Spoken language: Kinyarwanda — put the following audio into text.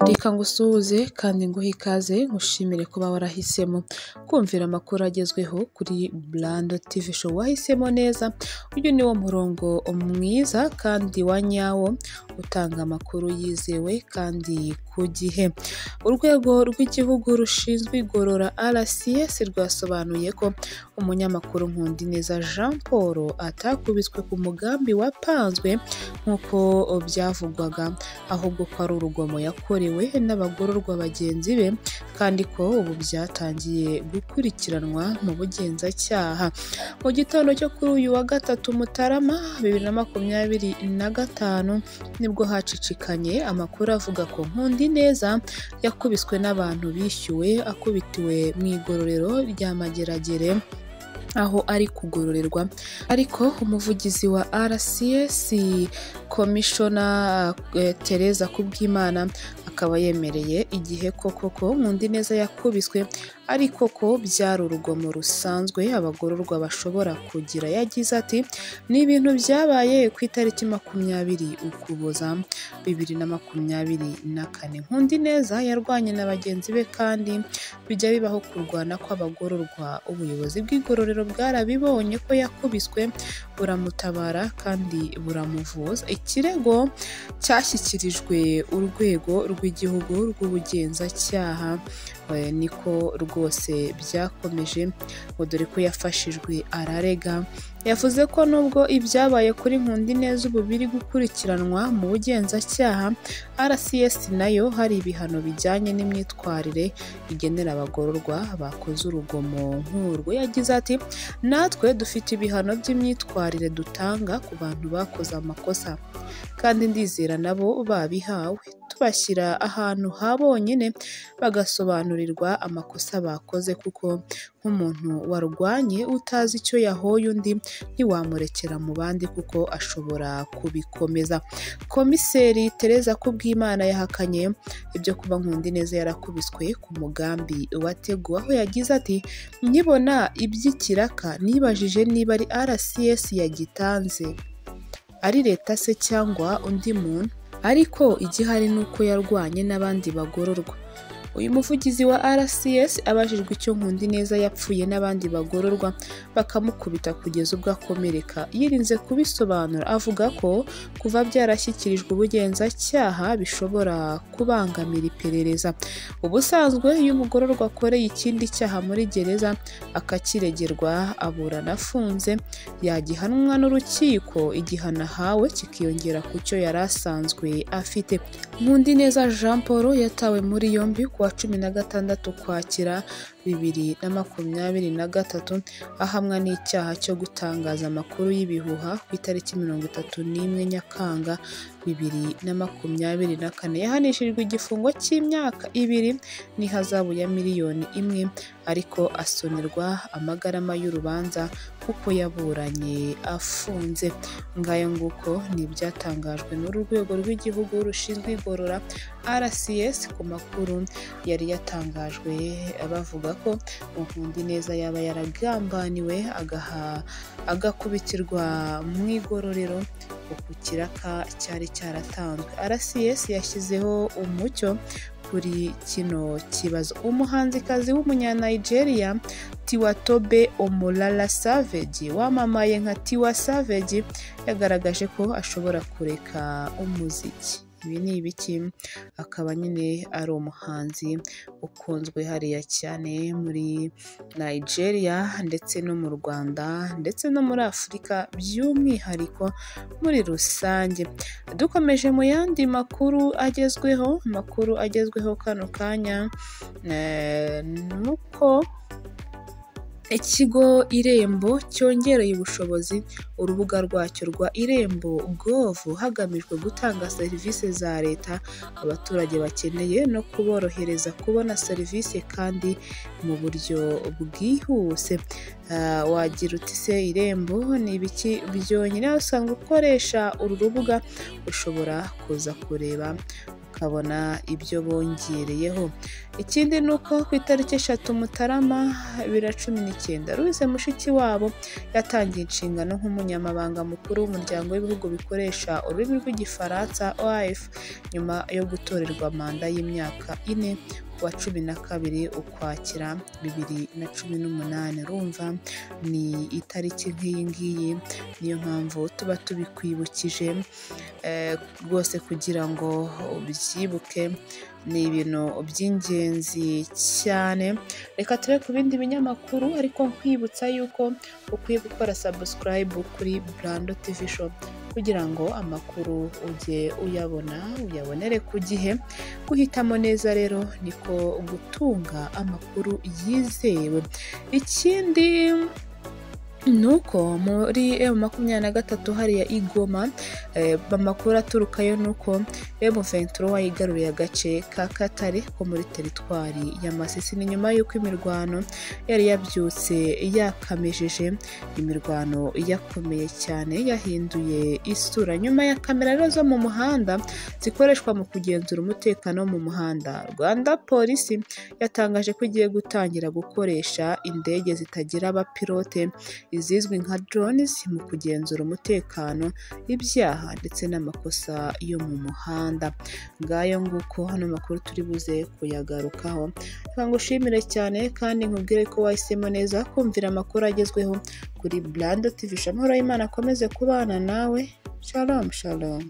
Reka ngusuhuze kandi nguhe ikaze, nkushimire kuba warahisemo kumvira amakuru agezweho kuri Brando TV Show. Wahisemo neza, uyu ni wo murongo mwiza kandi wa nyawo utanga amakuru yizewe kandi ku gihe. Urwego rw'igihugu rushinzwe igorora RCS rwasobanuye ko umunyamakuru Nkundineza Jean Paul atakubiswe ku mugambi wapanzwe nk'uko byavugwaga, ahubwo ko ari urugomo yakorewe n'abagororwa bagenzi be, kandi ko ubu byatangiye gukurikiranwa mu bugenzacyaha. Mu gitondo cyo kuri uyu wa gatatu Mutarama 2025 nibwo hacicikanye amakuru avuga ko Nkundineza yakubiswe n'abantu bishyuwe, akubitiwe mu igororero rya Mageragere aho ari kugororerwa. Ariko umuvugizi wa RCS Komishona Tereza Kubwimana akaba yemereye igihe ko koko Nkundineza yakubiswe, ariko ko byari urugomo rusanzwe abagororwa bashobora kugira. Yagize ati: "Ni ibintu byabaye ku itariki 20 Ukuboza 2024. Nkundineza yarwanye na bagenzi be kandi bijya bibaho kurwana kw'abagororwa. Ubuyobozi bw'igororero bwarabibonye ko yakubiswe, buramutabara kandi buramuvuza." Ikirego cyashyikirijwe urwego rw'igihugu rw'ubugenzacyaha, niko rwose byakomeje, ngo dore ko yafashijwe ararega. Yavuze ko nubwo ibyabaye kuri Nkundineza ubu biri gukurikiranwa mu bugenzacyaha, RCS nayo hari ibihano bijyanye n'imyitwarire igenera abagororwa bakoze urugomo nk'urwo. Yagize ati: "Natwe dufite ibihano by'imyitwarire dutanga ku bantu bakoze amakosa, kandi ndizera nabo babihawe. Tubashyira ahantu ha bonyine bagasobanurirwa amakosa bakoze, kuko nk'umuntu warwanye utazi icyo yahoye undi ntiwamurekera mu bandi kuko ashobora kubikomeza." Komiseri Tereza Kubwimana yahakanye ibyo kuba Nkundineza yarakubiswe ku mugambi wateguwe, aho yagize ati: "Nkibona iby'ikiraka nibajije niba ari RCS yagitanze, ari leta se cyangwa undi muntu, ariko igihari ni uko yarwanye n'abandi bagororwa." Uyu muvugizi wa RCS abajijwe icyo Nkundineza yapfuye n'abandi bagororwa bakamukubita kugeza ubwo akomereka, yirinze kubisobanura, avuga ko kuva byarashyikirijwe ubugenzacyaha bishobora kubangamira iperereza. Ubusanzwe iyo umugororwa akoreye ikindi cyaha muri gereza akakiregerwa, aburana afunze, yagihanwa n'urukiko, igihano ahawe kikiyongera ku cyo yari asanzwe afite. Nkundineza Jean Paul yatawe muri yombi ku wa 16 Ukwakira 2023, ahamwa n'icyaha cyo gutangaza amakuru y'ibihuha ku itariki 31 Nyakanga 2024. Yahanishijwe igifungo cy'imyaka 2 n'ihazabu ya miliyoni 1, ariko asonerwa amagarama y'urubanza kuko yaburanye afunze. Ngayo nguko ni ibyatangajwe n'uru rwego rw'igihugu rushinzwe igorora RCS ku makuru yari yatangajwe bavuga ko Nkundineza yaba yaragambaniwe agakubitirwa mu igororero ku kiraka cyari cyaratanzwe. RCS yashyizeho umucyo kuri kino kibazo. Umuhanzikazi w'umunya-Nigeria Tiwatobe Omolala Savage wamamaye nka Tiwa Savage yagaragaje ko ashobora kureka umuziki. Ibi ni ibiki? Akaba nyine ari umuhanzi ukunzwe hariya cyane muri Nigeria ndetse no mu Rwanda ndetse no muri Afurika by'umwihariko muri rusange. Dukomeje mu yandi makuru agezweho, amakuru agezweho kano kanya nuko ikigo Irembo cyongereye ubushobozi urubuga rwacyo rwa Irembo Gov, hagamijwe gutanga serivisi za leta abaturage bakeneye no kuborohereza kubona serivisi kandi mu buryo bwihuse. Wagira uti se Irembo ni ibiki byonyine? Usanga ukoresha uru rubuga ushobora kuza kureba tukabona ibyo bongereyeho. Ikindi ni uko ku itariki 3 Mutarama 2019 Louise Mushikiwabo yatangiye inshingano nk'umunyamabanga mukuru w'umuryango w'ibihugu bikoresha ururimi rw'igifaransa OIF, nyuma yo gutorerwa manda y'imyaka 4 kuwa 12 Ukwakira 2018. Urumva ni itariki nk'iyi ngiyi, niyo mpamvu tuba tubikwibukije rwose kugira ngo ubyibuke, ni ibintu by'ingenzi cyane. Reka turebe ku bindi binyamakuru, ariko nkwibutsa yuko ukwiye gukora subscribe kuri Brando TV Show kugira ngo amakuru ujye uyabona, uyabonere ku gihe. Guhitamo neza rero niko gutunga amakuru yizewe. Ikindi nuko muri M23 hariya i Goma, amakuru aturukayo nuko M23 yigaruriye agace ka Katare ko muri teritwari ya Masisi. Ni nyuma y'uko imirwano yari yabyutse yakamejeje, imirwano yakomeye cyane yahinduye isura. Nyuma ya kamera rero zo mu muhanda zikoreshwa mu kugenzura umutekano mu muhanda, Rwanda Polisi yatangaje ko igiye gutangira gukoresha indege zitagira abapilote, izizwi nka drones, mu kugenzura umutekano, ibyaha ndetse n'amakosa yo mu muhanda. Ngayo nguko, hano makuru turi buze kuyagarukaho. Reka ngushimire cyane kandi nkubwire ko wahisemo neza kumvira amakuru agezweho kuri Brando TV. Amahoro y'Imana akomeze kubana nawe. Shalom shalom.